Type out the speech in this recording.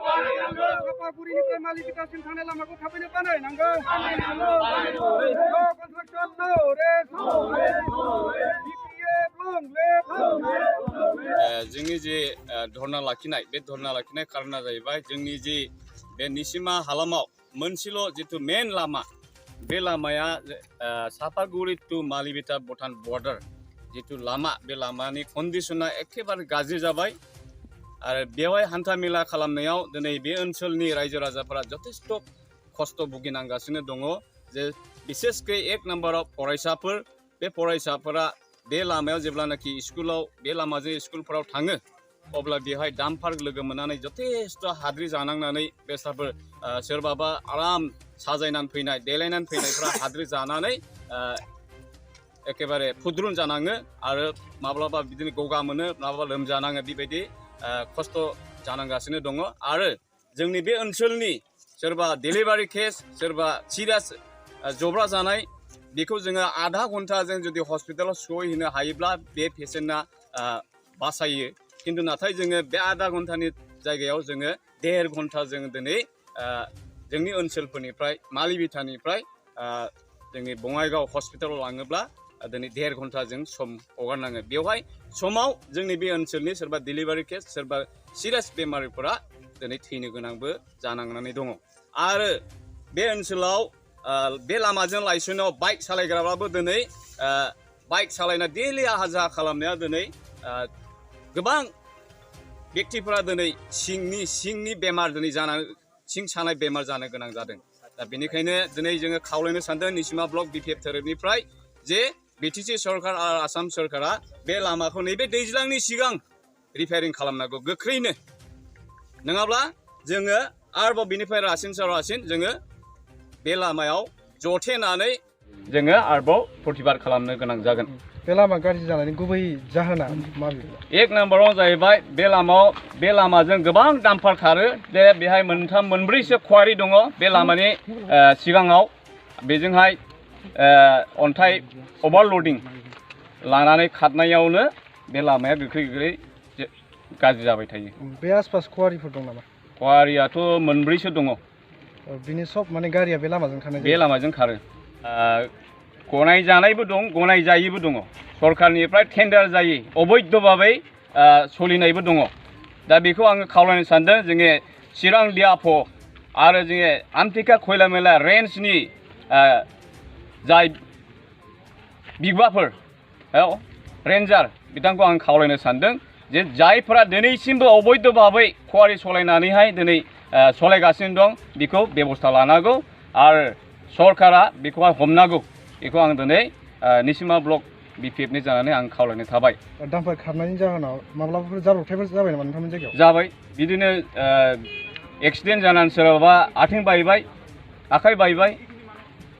Sapagurinifराय Malibitaसिम थांनाय लामाखौ थाबैनो बानायनांगौ construction no rest BPF long live जोंनि जे धरना लाखिनाय बे धरना लाखिनाय खारना जाहैबाय जोंनि जे बे निसिमा हालामाव मोनसेल' जितु मेन लामा बे लामाया सापागुरि टु मालिबिटा भुटान बर्डार जितु लामा बे लामानि कन्डिशना एखेबारे गाज्रि जाबाय आरो बेवहाय हान्था मेला खालामनायाव दिनै बे ओनसोलनि रायजो राजाफोरा जथेस्थ' खस्थ' भुगिनांगासिनो दङ जे बिसेसकै एक नाम्बाराव फरायसाफोर बे फरायसाफोरा बे लामायाव जेब्लानाखि स्कुलाव बे लामाजों स्कुलफोराव थाङो अब्ला बेवहाय डाम्पार लोगो मोननानै जथेस्थ' हाद्रि जानांनानै बेसाफोर सोरबाबा आराम साजायनानै फैनाय देलायनानै फैनायफ्रा हाद्रि जानानै एखेबारे फुद्रुन जानाङो आरो माब्लाबा बिदिनो गगा मोनो माब्लाबा लोमजानाङो बेबायदि खस्थ' जानांगासिनो दङ आरो जोंनि बे ओनसोलनि सोरबा डेलिभारि केस सोरबा सिरियास जब्रा जानाय बेखौ जोङो आधा घन्टाजों जुदि हस्पिटालाव सहैहोनो हायोब्ला बे पेसेन्टआ बासायो किन्तु नाथाय जोङो बे आधा घन्टानि जायगायाव जोङो 1.5 घन्टा जों दिनै जोंनि ओनसोलफोरनिफ्राय मालिबिटानिफ्राय जोंनि बङाइगाव हस्पिटालाव लाङोब्ला दिनै 1.5 घन्टा जों सम हगारनाङो बेवहाय समाव जोंनि बे ओनसोलनि सोरबा डेलिभारि केस सोरबा सिरियास बेमारिफोरा दिनै थैनो गोनांबो जानांनानै दङ आरो बे ओनसोलाव बे लामाजों लाइसेन्सआव बाइक सालायग्राब्लाबो दिनै बाइक सालायना डेलि आहा जाहा खालामनाया दिनै गोबां व्यक्तिफोरा दिनै सिंनि बेमार दिनै जानानै सिं सानाय बेमार जानो गोनां जादों दा बेनिखायनो दिनै जोङो खावलायनो सानदों निसिमा ब्लक बिपिएफ थोरोबनिफ्राय जे बिटिसि सरकार आरो आसाम सरकारा बे लामाखौ नैबे दैज्लांनि सिगां रिपेयारिं खालामनांगौ गोख्रैनो नङाब्ला जोङो आरोबाव बिनिफ्राय रासिन जोङो बे लामायाव जथेनानै जोङो आरोबाव प्रतिबाद खालामनो गोनां जागोन बे लामा गाज्रि जानायनि गुबै जाहोना माबे एक नाम्बाराव जाहैबाय बे लामाजों गोबां डाम्पार खारो जे बेहाय मोनथाम मोनब्रैसो क्वारि दङ बे लामानि सिगाङाव बेजोंहाय अन्थाइ अभारलडिं लानानै खारनायावनो बे लामाया गोख्रै गाज्रि जाबाय थायो बे आसपास क्वारिफोर दं नामा क्वारियाथ' मोनब्रैसो दङ बिनि सब माने गारिया बे लामाजों खारनाय बे लामाजों खारो गनायजानायबो दं गनायजायैबो दङ सरकारनिफ्राय टेन्डार जायै अबैध भाबै सोलिनायबो दङ दा बेखौ आङो खावलायनो सानदों जोङो चिरां डिआफ आरो जोङो आमथिखा खैलामैला रेन्जनि जाय बिगोमाफोर रेन्जार बिथांखौ आं खावलायनो सानदों जे जायफोरा दिनैसिमबो अबैध भाबै क्वारि सालायनानैहाय दिनै सालायगासिनो दं बेखौ बेबस्था लानांगौ आरो सरकारा बेखौहाय हमनांगौ बेखौ आं दिनै निसिमा ब्लक बिपिएफनि जानानै आं खावलायनो थाबाय डाम्पार खारनायनि जाहोनाव माब्लाबाफोर जाब्रबथायफोर जाबाय नामा नोंथांमोननि जायगायाव जाबाय बिदिनो एक्सिडेन्ट जानानै सोरबाबा आथिं बायबाय आखाइ बायबाय